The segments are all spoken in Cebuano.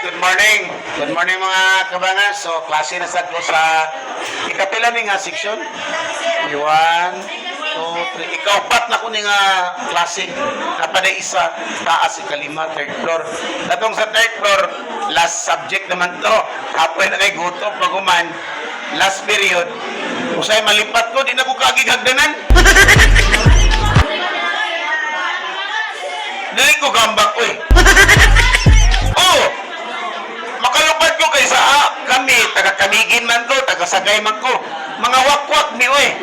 Good morning. Good morning, mga kabangas. So, klase na sad ko sa ikapila ni nga section. One, two, three. Ikaupat na ko ni nga klase. Napaday isa, taas, ikalima, third floor. Katong sa third floor, last subject naman to. Kapoy na kay gutom pag human. Last period. Usay malipat ko, di na ko kaagig hagdanan. Dili ko gambak, uy. Oh! Makalupad ko kay sa kami, taga Camiguin man ko, taga Sagay man ko. Mga wakwak mi, oy.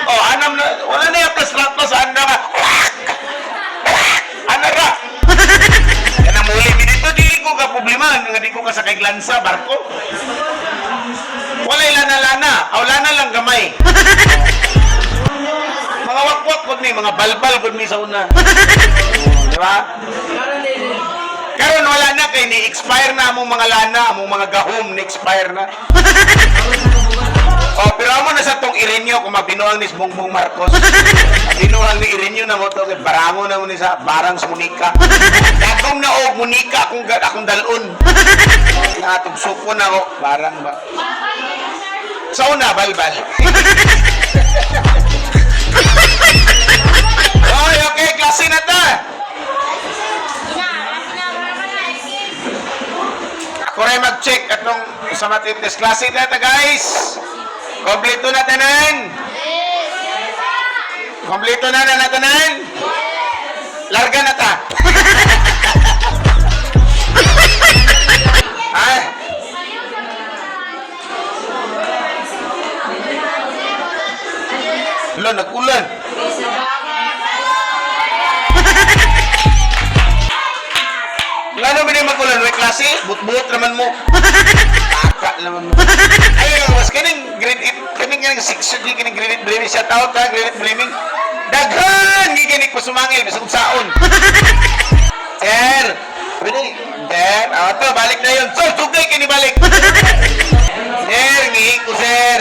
Oh, anam na, wala na yung plus anda nga. Wak! Wak! Ana ra. Kanang muli mi dito, dili ko ka problema, nga di ko kasakay lansa, barko. Walay lana-lana, aw lana lang gamay. Mga wakwak gud mi, mga balbal gud mi sa una. Di ba? Karon wala na kay ni expire na among mga lana, among mga gahom ni expire na. Oh, pero amo na sa tong i-renew kung mabinuang ni Bongbong Marcos. Mabinuang ni i-renew na mo to kay barango na mo ni sa barang sa Munika. Dagom na og Munika akong akong dalon. Natug suko na ko, barang ba. Sa una, balbal. Oy, okay, klase na ta. Ako rin mag-check atong sa matitest. Klase na ta, guys. Kompleto na tanan. Kompleto na na tanan. Larga na ta. Ha? Ulan, nag-ulan. Ngano ba mag-ulan? May klase? But-but naman mo. Taka naman mo. Ay, mas kining grade 8, kining kining 6, kining grade 8 blaming. Shout out ha, grade 8 blaming. Daghan! Giginig pa sumangil, bisag saon. Sir! Pwede, sir. Ah, to, balik na yun. Sir, sugay kini balik. Sir, ngihi ko, sir.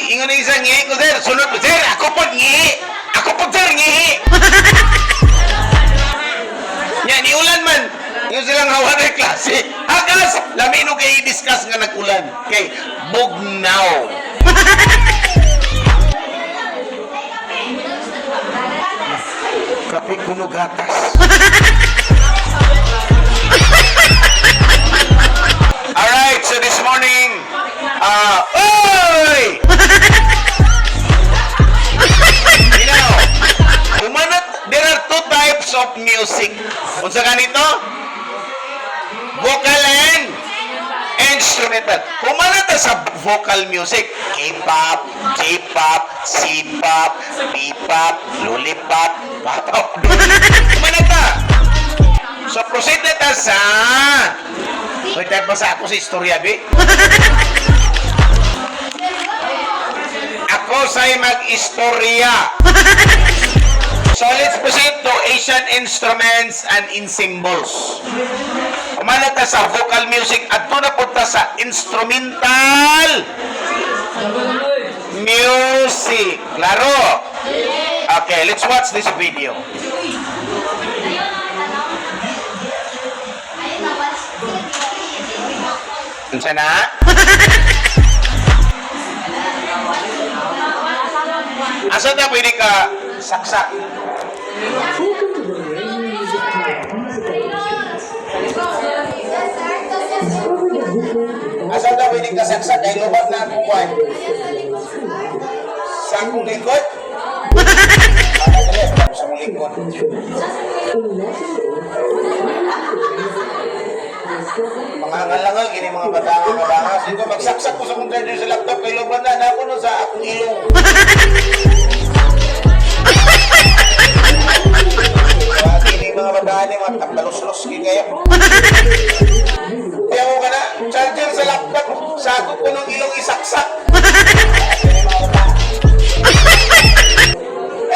Ingon na isa, ngihi ko, sir. Sunod ko, sir, ako po, ngihi. Ako po, sir, ngihi. Nya, niulan man. Yung silang hawa ng klase. Hagas! Lami no kay i-discuss nga nag-ulan. Kay, bugnaw. Kape kuno gatas. Alright, so this morning, oy! You know, kumanot, there are two types of music. Unsa ganito? Vocal and instrumental. Kumana ta sa vocal music, K-pop, J-pop, C-pop, B-pop, lollipop, pop. Kumana ta. So proceed na ta sa. Wait, tayo pa sa ako sa istorya, be. Ako sa'y mag-istorya. So let's proceed to Asian instruments and ensembles. Kumana ta sa vocal music at na punta sa instrumental music. Klaro? Okay, let's watch this video. Unsa na? Asa ta pwede ka saksak? Welcome to the Malaysian Music Club Musical Instruments. Discover the different Asa ta pwede ka saksak? Kay lubat na akong kwan. Sa akong likod? Ano dali? Sa akong likod. instruments. In lesson 8, Mga hangal-hangal, gini mga bata nga bangas. Dito, magsaksak ko sa akong charger sa laptop kay lubat na. Nako no sa akong ilong. Mga kini mga bataan ni mga tagbalos-los kini kayo. Kaya ko ka na, charger sa laptop, sa ako ko nung ilong isaksak. Kini mga bata.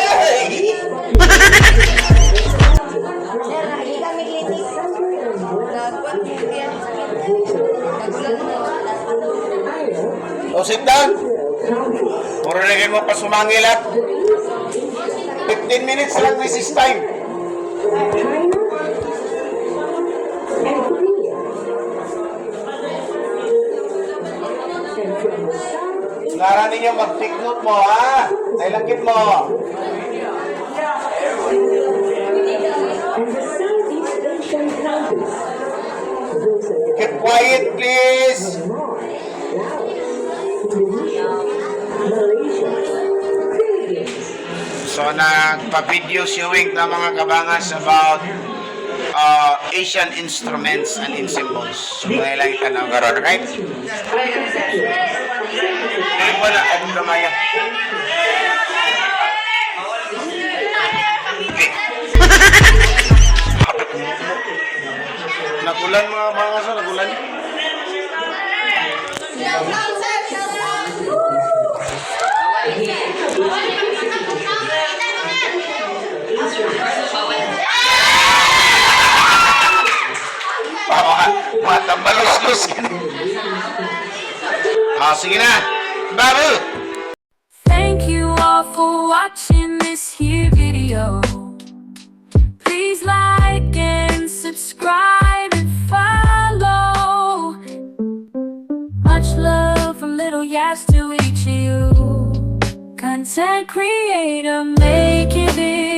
Ay! Sir, lagi kami clinic. O, sit down. Puro na kayo mo pa sumangil at 15 minutes lang recess time. China, Ngara ninyo mag-take note mo, ha? Nailangkit mo. And the Southeast Asian countries. Those are the Keep quiet, please. Myanmar, Laos, Indonesia, Malaysia, Philippines, So, nagpa-video showing na mga kabangas about Asian instruments and ensembles. So, mga ilang tanaw karon, right? Dili pa na, ay gamaya. Nakulan, mga bangas, oh, nakulan. Shout out, sir! Shout out! Mga tambalos-los. Ah, sige na. Babu! Thank you all for watching this here video. Please like and subscribe and follow. Much love from Little Yas to each of you. Content creator making videos.